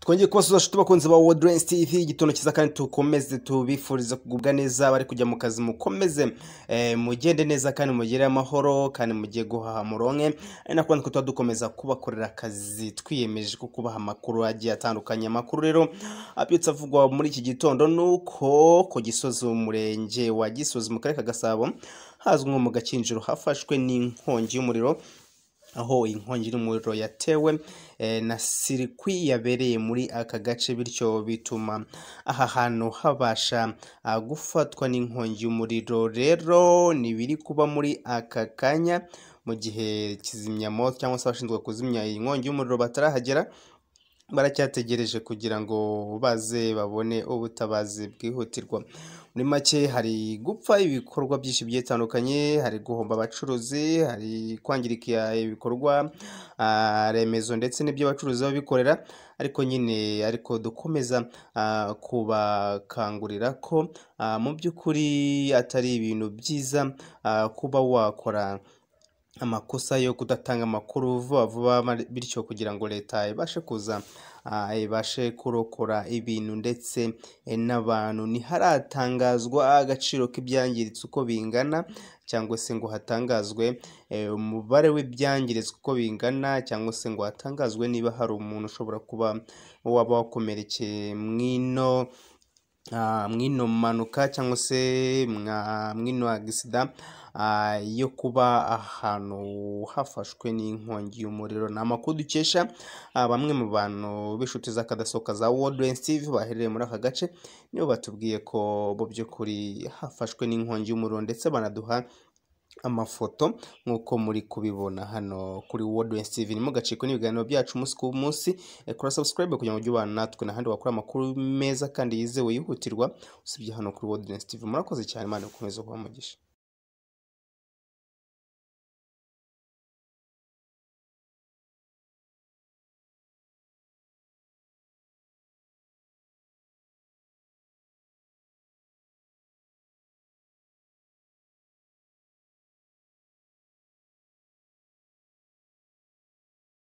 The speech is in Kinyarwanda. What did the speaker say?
Twongeye kubasuhuza inshuti bakunzi ba World TV, igitondo cyiza kandi tukomeze tubifuriza kugubwa neza. Bari kujya mu kazi mukomeze mugende neza kandi mugire amahoro kandi mugiye guhaha muronke, ari nako natwe tuba dukomeza kubakorera akazi twiyemeje ko kubaha amakuru agiye atandukanye. Amakuru rero abyutse avugwa muri iki gitondo nuko ku Gisozi, umurenge wa Gisozi mu karere ka Gasabo hazwi nko mu Gakinjiro, hafashwe n'inkongi y'umuriro, aho inkongi y'umuriro yatewe na sirikwi yabereye muri aka gace, bityo bituma aha hantu habasha gufatwa n'inkongi y'umuriro. Rero ni biri kuba muri aka kanya mu gihe kizimyamoto cyangwa se abashinzwe kuzimya iyi nkongi y'umuriro batarahagera, baracyategereje kugira ngo baze babone ubutabazi bwihutirwa. Muri make hari gupfa ibikorwa byinshi bigiye bitandukanye, hari guhomba abacuruzi, hari kwangirika ibikorwa remezo ndetse n'ibyo abacuruzi baba bikorera, ariko nyine ariko dukomeza kubakangurira ko mu by'ukuri atari ibintu byiza kuba wakora amakosa yo kudatanga amakuru vuba vuba, bityo kugira ngo leta ibashe kuza ibashe kurokora ibintu ndetse n'abantu. Ntiharatangazwa agaciro k'ibyangiritse uko bingana, cyangwa se ngo hatangazwe umubare w'ibyangiritse uko bingana, cyangwa se ngo hatangazwe niba hari umuntu ushobora kuba waba wakomerekeye mwino mpanuka cyangwa se mwino agisida yo kuba ahantu hafashwe n'inkongi y'umuriro. Ni amakuru dukesha bamwe mu bantu b'inshuti z'akadasohoka za World TV baherereye muri aka gace, nibo batubwiye ko mu by'ukuri hafashwe n'inkongi y'umuriro, ndetse banaduha amafoto nk'uko muri kubibona hano kuri World TV. Ntimugacikwe n'ibiganiro byacu umunsi ku munsi, kora subscribe kugira ngo ujye ubana natwe n'ahandi wakura amakuru meza kandi yizewe yihutirwa usibye hano kuri World TV. Murakoze cyane, Imana ikomeze kubaha umugisha.